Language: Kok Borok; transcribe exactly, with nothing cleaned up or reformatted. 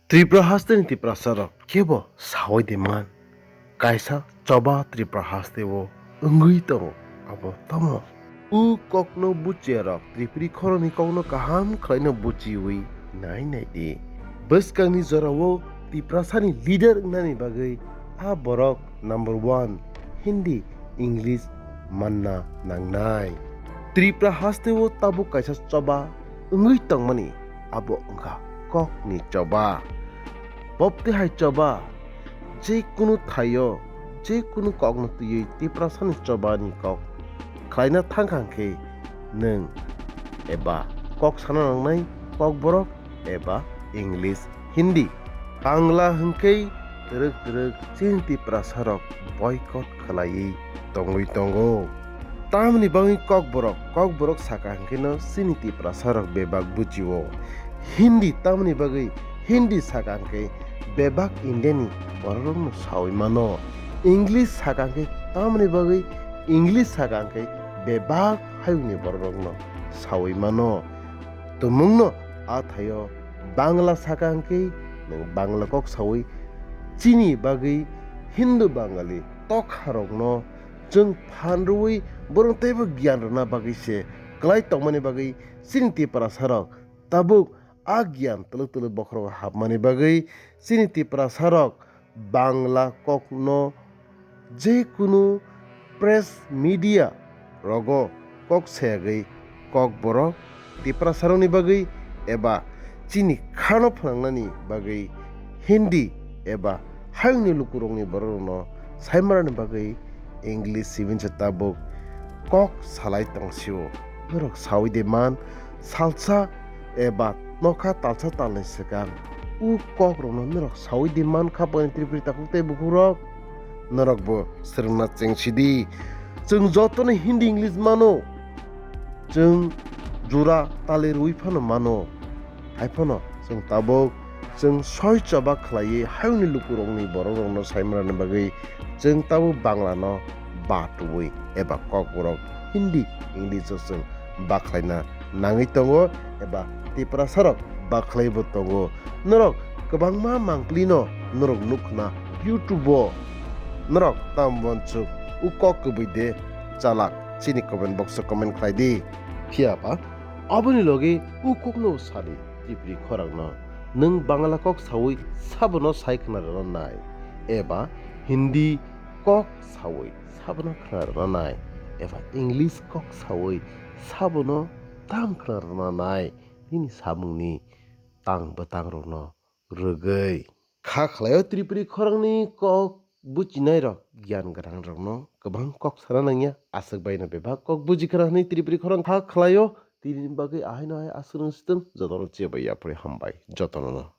Tripura hasteni Tiprasa rok kebo sawi de man. Kaisa choba Tripura hasteo wngwi tongo, abo tamo? U kokno buchiya rok Tripuri khorokni kokno kaham khlaino buchiwi nai nai di. Bwskangni jorao Tiprasani leader wngnani bagwi a borok number one Hindi, English manna nangnai. Tripura hasteo tabuk kaisa choba wngwi tongmani, abo wngkha kokni choba. Bopti hai choba, je kunu thaio, je kunu kokno twiwi Tiprasani chobani kok khlaina thangkha hwnkhe nwng eba kok sana nangnai Kokborok eba English, Hindi. Bangla hwnkhe twrwk twrwk chini Tiprasa rok boycott khlaiwi tongwi tongo. Tamoni bagwi Kokborok, Kokborok saka hwnkhe no chini Tiprasa rok bebak buchio. Hindi tamoni bagwi Hindi saka hwnkhe bebak Indiani bororokno sawi mano. English saka hwnkhe tamoni bagwi English saka hwnkhe bebak hayungni bororokno sawi mano. Tumungno a thaio Bangla saka hwnkhe nwng Bangla kok sawi chini bagwi Hindu Bangali tokharokno chwng phan rwui borok teibo giyan rwna bagwi se kwlai tongmani bagwi chini Tiprasa rok tabuk a giyan twlwk twlwk bokhorogo hapmani bagwi chini Tiprasa rok Bangla kokno je kunu press media rogo kok sayagwi Kokborok Tiprasarokni bagwi eba chini khano phnangnani bagwi Hindi eba hayungni lukurokni bororokno saimanani bagwi English sibinsa tabuk kok salai tongsio. Norok sawi de man, salsa eba nokha talsa talni swkang u kokrokno norok sawi de man kha bwrwini Tripuri takhuk tei bukhukrok? Norokbo swrwngna chengsidi. Chwng jotono Hindi English mano. Chwng jora tali rwui phano mano. Hai phano chwng tabuk chwng soi choba khlaiwi hayungni lukurokni borokrokno saimanani bagwi chwng tabuk Banglano batwi eba Kokborok Hindi, English o chwng bakhlaina nangwi tongo eba Tiprasarok bakhlaibo tongo. Norok kwbangma mangpilino norok nukhna YouTube o. Norok tamo uansuk u kok kwbwi de chalak? Chini comment box o comment khlai di. Phiya ba aboni logi u kokno sadi Tripuri khorangno. Nwng Bangla kok sawi sabono sai khna rwna nai, eba Hindi kok sawi sabono khna rwna nai, eba English kok sawi sabono tam khna rwna nai, nini samungni tang bwtangrokno rwgwi. Kha khlaio Tripuri khorangni kok buchinairok giyan gwnangrokno kwbang kok sana nangya, aswk baino bebak kok buji khna hwnwi Tripuri khorang kha khlaio. Tini bagwi ahaino hai aswk rwng swtwng jotono chebaiya phuri hambai jotono.